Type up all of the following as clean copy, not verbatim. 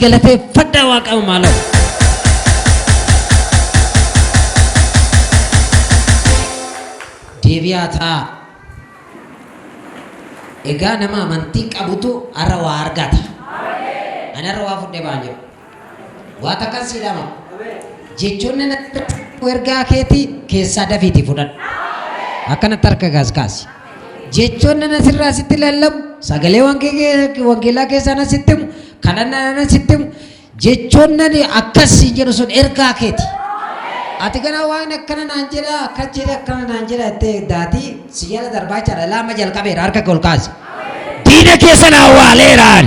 Galateeffadhaa Waaqa maaloo. Deebi'aa taa'aa. Egaa nama amantii qabutu har'a waa argata. Ani har'a waa fudhee ba'an jiru. Waa takkan sii dhama. Jechoonni natti ergaa keetii keessaa dafiitii fudhadhu. Akkanatti harka kaas kaasi. Jechoonni ana sirraa sitti lallabu, sagalee wangeelaa keessaa na sitti himu, kadhannaa na sitti himu, jechoonni ani akkas siin jedhu sun ergaa keeti. Ati gana waan akkana naan jedha, akkas jedhe akkana naan jedha jettee daatii si jala darbaa jechaadha. Laama jalqabeera harka kee ol kaasi. Diina keessan awwaaleeraan.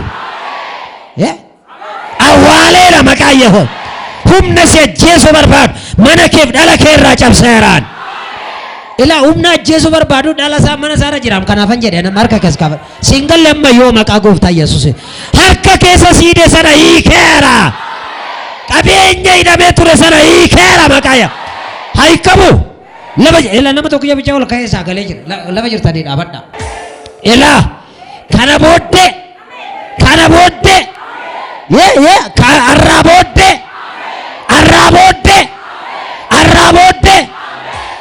Awwaaleera maqaa Yehoon. Humna si ajjeesuu barbaadu mana keef dhala kee irraa cabseeraan. Ilaa humna ajjeesuu barbaadu dhala isaa mana isaa irra jiraam kanaafan jedhe nama harka keessa kaafadhu. Siin galle amma yoo maqaa gooftaa Yesuus. Harka keessa siide sana hiikeera. Qabeenya hidhamee ture sana hiikeera maqaa ya. Haikamu. Lafa ilaa nama tokko bichaa ol ka'ee sagalee jira. Lafa jirtanii dhaabadha. Ilaa kana booddee kana booddee yee yee har'aa booddee har'aa booddee har'aa booddee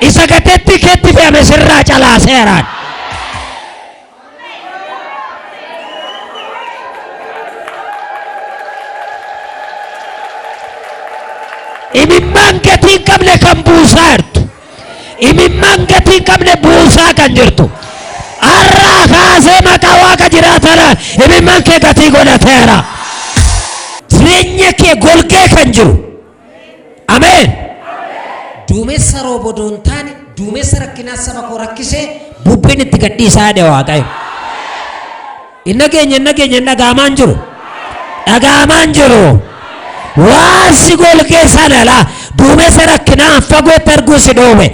isa gateetti keetti fe'ame sirraa calaaseeraan. Imimmaan gatii hin qabne kan buusaa jirtu. Imimmaan gatii hin qabne buusaa kan jirtu. Har'aa kaasee maqaa Waaqa jiraatanaan imimmaan kee gatii godhateera. Jireenya kee golgee kan jiru. Ameen. Duumessa rooba odoo hin taane duumessa rakkinaa saba koo rakkisee bubbeen itti gadhiisaa jedhe Waaqayyo. Hin dhageenye hin dhageenye hin dhaga'amaa hin jiru. Dhaga'amaa hin jiru. Waan si golgee sana laa duumessa rakkinaa fagootti arguu si dhoowwe.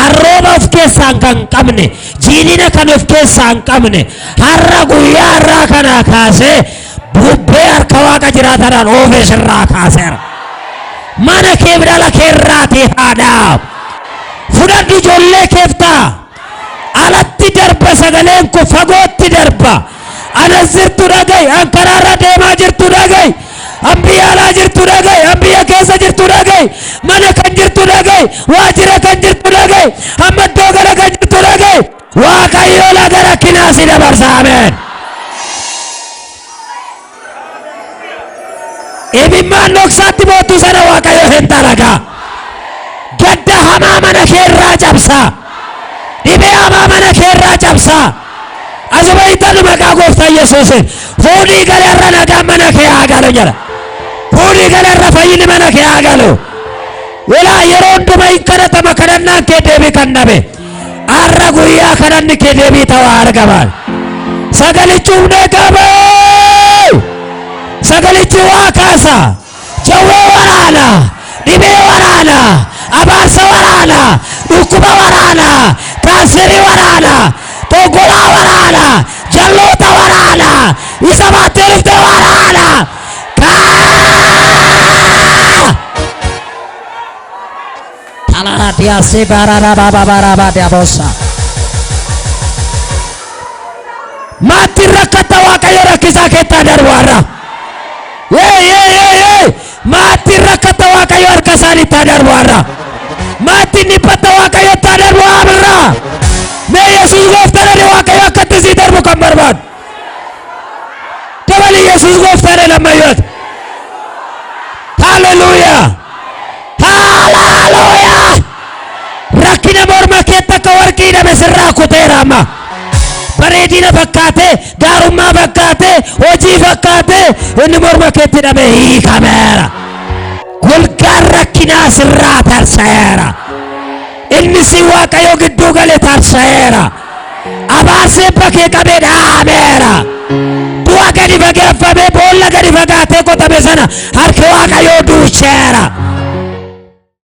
Arrooba of keessaa kan qabne, jiidhina kan of keessaa hin qabne, har'a guyyaa har'aa kanaa kaasee bubbee harka Waaqa jiraatadhaan oofee sirraa kaaseera. Mana kee dhala kee irraatii haadhaa. Fudhadhu ijoollee keef ta'a. Alatti darba sagaleen kun fagootti darba. Anas jirtu dhaga'i, an karaarra deemaa jirtu dhaga'i, an biyya alaa jirtu dhaga'i, an biyya keessa jirtu dhaga'i, mana kan jirtu dhaga'i, waajjira kan jirtu dhaga'i, amma iddoo gara kan jirtu dhaga'i. Waaqayyo laga rakkinaa si dabarsa. Ameen. Imimmaan dhoksaatti boottu sana Waaqayyo hin dalaga. Gadda hamaa mana kee irraa cabsa. Dhibee hamaa mana kee irraa cabsa. Asuma hittanu maqaa gooftaa Yesuusiin. Fuudhii galee irra nagaan mana kee haa galu jedha. Fuudhii galee irra fayyinni mana kee haa galu. Ilaa yeroo hundumaa hin kadhatama kadhannaan kee deebii kan dhabe. Har'a guyyaa kadhanni kee deebii ta'u haa argaman. Sagalichi humna qaba. Sagalichi waa kaasa. Jawwee waraana. Dhibee waraana. Abaarsa waraana. Dhukkuba waraana. Kaanserii waraana. Xonqolaa waraana. Jalloota waraana. Isa baattee dhufte waraana. Kaa! Talara diyaasee baararaa baabaa baaraabaa diyaaboosa. Maattiin rakkatta Waaqayyo rakkisaa keettaa darbu har'a. Yee yee yee yee. Maattiin rakkatta Waaqayyo harka isaaniitti haa darbu har'a. Maattiin dhiphatta Waaqayyo itti haa darbu har'a. Mee Yesuus gooftaan Waaqayyo akkatti sii darbu kan barbaadu. Dabali Yesuus gooftaan lammayyoota. Haleluuyaa. Haleluuyaa. Rakkina morma keetti akka warqii hidhame sirraa kuteera amma. Bareedina fakkaatee, gaarummaa fakkaatee, hojii fakkaatee inni morma keetti hidhame hiikameera. Golgaan rakkinaa sirraa tarsa'eera. Inni si Waaqayyo gidduu gale tarsa'eera. Abaarsi eebba kee qabee dhaameera. Du'a gadi fageeffamee boolla gadi fagaatee qotame sana harki Waaqayyoo duucheera.